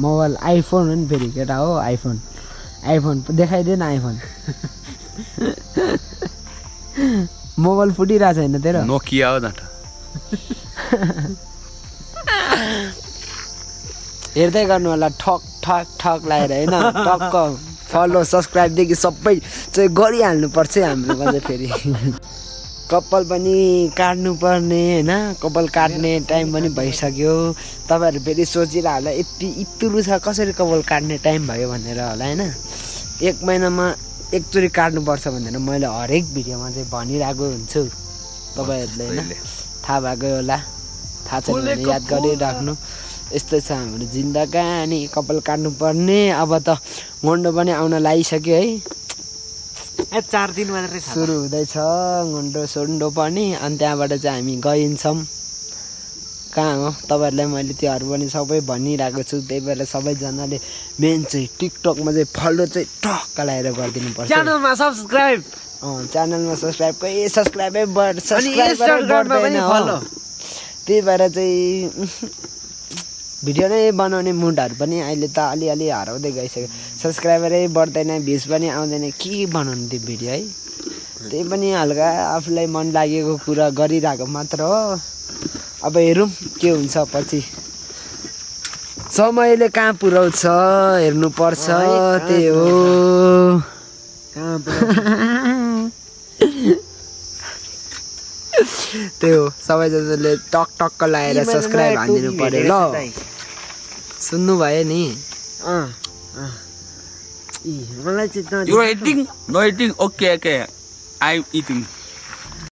Mobile iPhone हो नि फेरि केटा हो आइफोन देखाइदे न आइफोन मोबाइल फुटिरहेको छैन तेरो नोकिया हो न त हेर्दै गर्नु होला ठक ठक ठक लगाएर हैन टक्क फलो सब्स्क्राइबदेखि सबै चाहिँ गरिहाल्नुपर्छ हाम्रो चाहिँ फेरि कपाल पनि काट्नुपर्ने होइन कपाल काट्ने टाइम पनि भइसक्यो तपाईँहरू फेरि सोचिरह होला यति इत्रुरु छ कसरी कपाल काट्ने टाइम भयो भनेर होला होइन 1 महिनामा एकचोटि काट्नुपर्छ भनेर मैले हरेक भिडियोमा चाहिँ भनिरहेको हुन्छु तपाईँहरूले होइन थाहा भएकै होला थाहा छैन भने याद गरिराख्नु यस्तै छ हाम्रो जिन्दगानी कपाल काट्नुपर्ने अब त गन्डो पनि आउन लागिसक्यो है 4 दिन मात्रै सुरु हुँदैछ गन्डो सोन्डो पनि अनि त्यहाँबाट चाहिँ हामी गइन्छौँ कहाँ हो तपाईँहरूलाई मैले त्योहरू पनि सबै भनिरहेको छु त्यही भएर सबैजनाले मेन चाहिँ टिकटकमा चाहिँ फलो चाहिँ टक्क लगाएर गरिदिनु पर्छ च्यानलमा सब्स्क्राइब च्यानलमा सब्स्क्राइबकै सब्स्क्राइबै फलो त्यही भएर चाहिँ भिडियो नै बनाउने मुडहरू पनि अहिले त अलिअलि हराउँदै गइसक्यो सब्सक्राइबरै बढ्दैन भ्युज पनि आउँदैन के बनाउनु त्यो भिडियो है त्यही पनि हल्का आफूलाई मन लागेको कुरा गरिरहेको मात्र हो अब हेरौँ के हुन्छ पछि समयले कहाँ पुर्याउँछ हेर्नुपर्छ त्यही हो त्यही हो सबैजनाले टक टक्क लगाएर सब्सक्राइब हानिदिनु पर्यो ल सुन्नु भयो नि मलाई चाहिँ You are eating? No eating? Okay. I'm eating.